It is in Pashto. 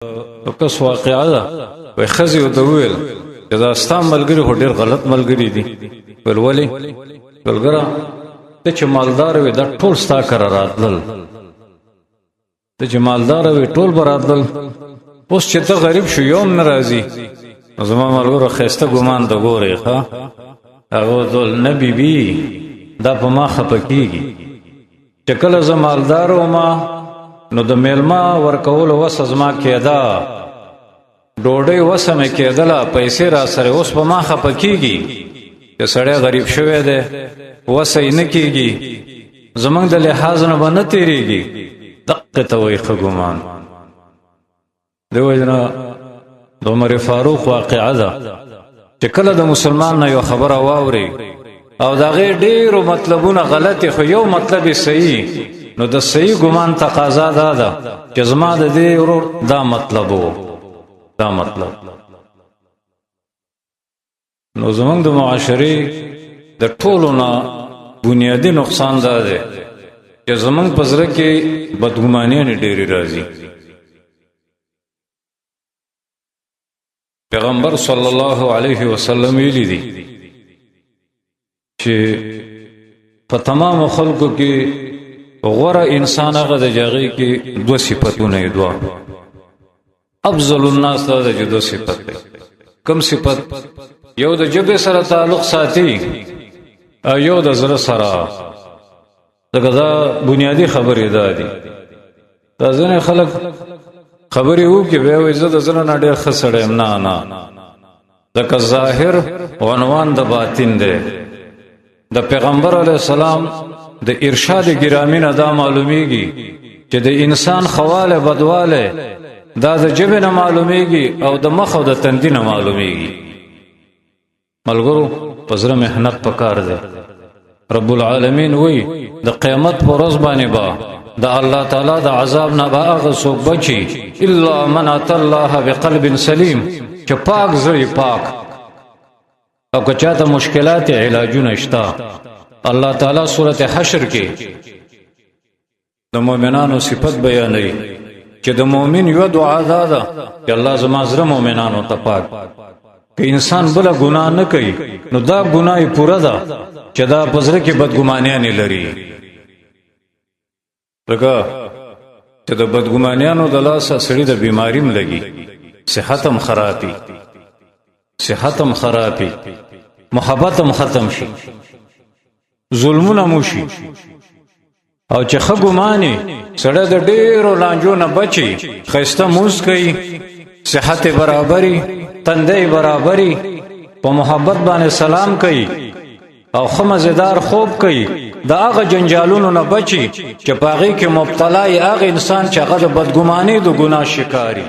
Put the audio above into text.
نو کس واقعا ده، وای خزي ته ویل چې دا ستا ملګری هو ډیر غلط ملګری دي. ول ولی ولګرا ته چې مالدار وي دا ټول ستا کر راتلل، ته چې مالدار وي ټول براتلل، اوس چې ته غریب شو یوم ناراضي. زما ملګرو خسته ګمان د ګورې ښا هغه ذل نبی بی دا په ما خپکیږي چې کله زه مالدار وم نو د میلما ورکول وسه زما کېده، ډوډۍ وسه مې کېدله، پیسې را سره، اوس په ما خپه کېږي چې سړی غریب شوی دی، وسه یې نه کېږي، زمونږ د لحاظ نه به نه تېرېږي. دقه ته وایي ښه ګمان. د وجنه د عمر فاروق واقعه ده چې کله د مسلمان نه یو خبره واوري او د هغې ډېرو مطلبونه غلطې خو یو مطلب یې صحیح، نو د صحیح ګمان تقاضا دا ده چې زما د دې ورور دا مطلب و، دا مطلب. نو زمونږ د معاشرې د ټولو نه بنیادي نقصان دا دی چې زمونږ په زړه کې بدګمانیانې ډېرې راځي. پیغمبر صلی الله علیه وسلم ویلي دي چې په تمام خلکو کې غوره انسان هغه د جګړې کې دوه صفاتونه یې، دوه افضل الناس دا د دوه صفات دی. کم صفت؟ یو د جبه سره تعلق ساتي او یو د زړه سره. دغه دا بنیادی خبرې ده دي. دا ځینې خلک خبرې وکړي بیا وایي زه د زړه نه ډېر ښه سړی یم. نه نه، ځکه ظاهر عنوان د باطن دی. د پیغمبر علیه السلام د ارشاد ګرامی نه دا معلومیږي چې د انسان خواله بدواله دا د ژبې نه معلومیږي او د مخ او د تندي نه معلومیږي. ملګرو په زړه محنت پکار دی. رب العالمین وی د قیامت پر ورځ باندې با د الله تعالی د عذاب نه به هغه څوک بچي الا من اتى الله بقلب سلیم، چې پاک زړه پاک او که چاته مشکلات علاجونه شته. الله تعالی سورته حشر کې د مؤمنانو صفت بیانوي چې د مؤمن یو دعا دا ده چې الله زما زړه مؤمنانو ته پاک. که انسان بل ګناه نه کوي نو دا ګناه یې پوره ده چې دا په زړه کې بدګمانیانې لري. لکه چې د بدګمانیانو د لاسه سړي د بیماریم لګي، صحت هم خرابي، صحت هم خرابي، محبت هم ختم شي، ظلمونه مو شي. او چې ښه ګماني سړی د ډېرو لانجو نه بچي، ښایسته مونځ کوي، صحت یې برابري، تندی یې برابري، په محبت باندې سلام کوي او ښه مزیدار خوب کوي، د هغه جنجالونو نه بچي چې په هغې کې مبتلا یې هغه انسان چې هغه د بدګمانۍ د ګناه شکاري.